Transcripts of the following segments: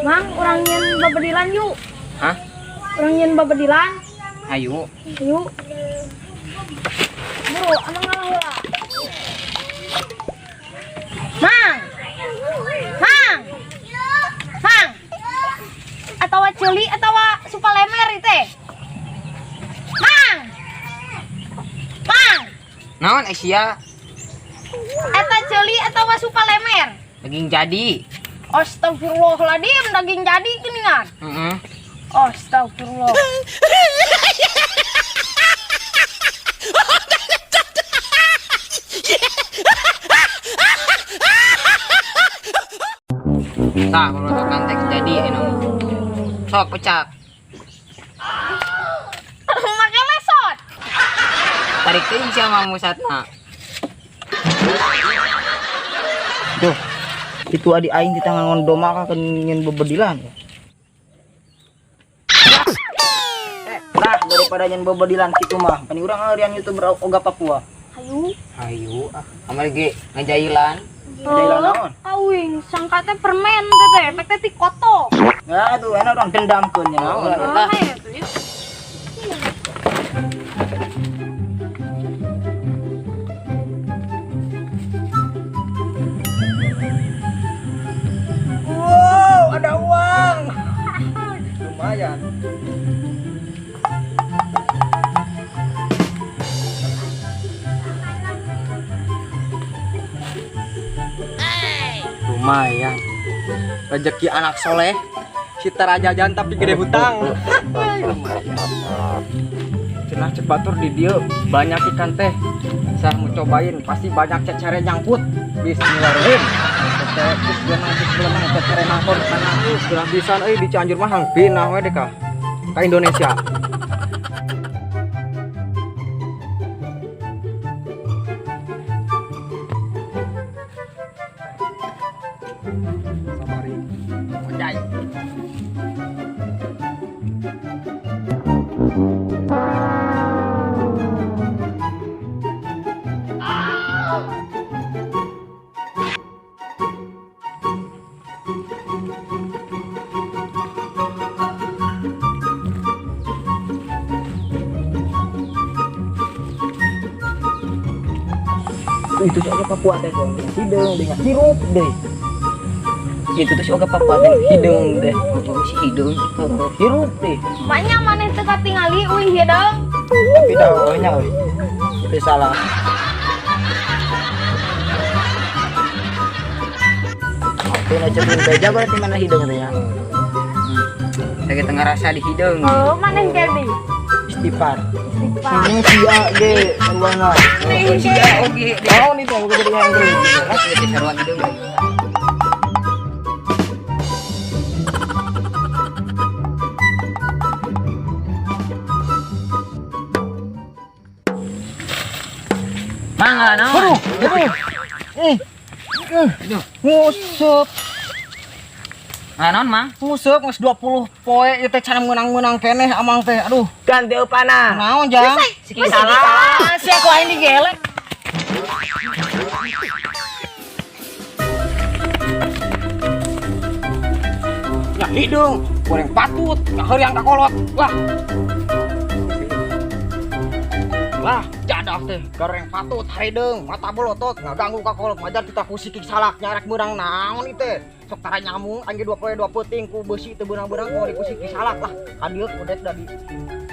Mang, urang nyieun babedilan yuk. Hah? Urang nyieun babedilan. Ayo. Yuk. Bro, amang ngalah heula. Mang. Mang. Mang. Atawa ceuli atawa supalemer ieu teh. Mang. Mang. Naon Asia? Eta ceuli atawa supalemer? Daging jadi. Astagfirullahaladzim, daging jadi geuningan. Heeh. Astagfirullah. Tah, kalau teh jadi ini. Sok pecak. Make lesot. Tarik teuing sia mah musatna. Tuh. Itu adik aing kita ngangon doma ka nyen bebedilan. Lah daripada nyen bebedilan kitu mah, pan urang ngarian YouTuber oga Papua. Hayu. Hayu ah, kamari ge ngajailan. Ngajailan naon? Awing, sangka teh permen teh teh, pek teh ti koto. Nah, tuh enak urang dendamkeun nya naon. Oh, Oh, hayu tuh yuk. Wow, ada uang. Lumayan. Lumayan. Rezeki anak soleh, si tara jajan tapi gede hutang. Lumayan. Cenah cek batur di dieu banyak ikan teh. Saya mau cobain, pasti banyak cecere nyangkut. Bismillahirrahmanirrahim. Cecere geus beunang, geus beunang, cecere nangkon kana. Geus pisan euy di Cianjur mah hang pinah we deh ka. Ka Indonesia. Sabari. Anjay. Itu si oga Papua teh tuh, hideung dengan hirup deh. Itu tuh si oga Papua teh hideung deh. Oh, si hideung. Hirup deh. Maknya maneh teu katingali euy hideung. Tapi dah euy nya euy. Itu salah. Oke, nah coba beja berarti mana hideung teh ya. Saya teu ngarasa di hideung. Oh, maneh jadi. Istighfar. Istighfar. Ini sia ge sarwana. Oh, sia oge. Naon itu aku jadi yang gede. Geus sarua hideung. Mangga naon? Aduh, aduh. Aduh. Nguseup. Nah, naon, Mang? Nguseup geus 20 poe ieu teh can meunang-meunang keneh amang teh. Aduh. Ganti eupana. Naon jang? Siki salah. Sia ku aing digelek. Ya hideung, goreng patut, ngaheuriang ka kolot. Lah. Lah, jadah teh, goreng patut hideung, mata bolotot, ngaganggu ka kolot, majar kita ku sikik salak nyarek meunang naon ieu teh. Sok tara nyamung anjir 2 poe 2 peuting ku beusi teu beunang-beunang ku di ku sikik salak lah. Ka dieu kudet da di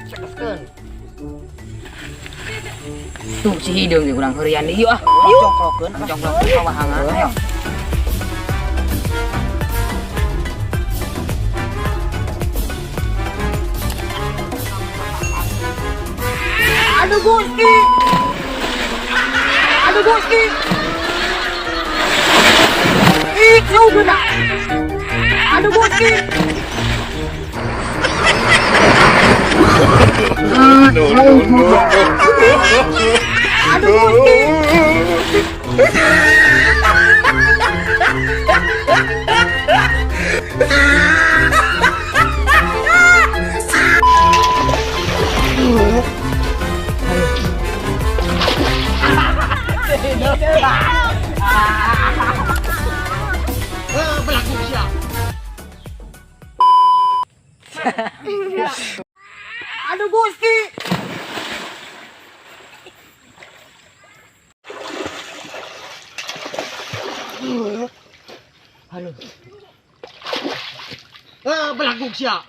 sekeskeun. Tuh si hideung ge urang heurian deui ah. Congklokeun, Congklokeun ka wahangan. Ayo. Aduh Gusti. Aduh Gusti. Ih, udah. Aduh Gusti. Aduh Gusti. Aduh Gusti. Aduh. Eh, belaguk sia.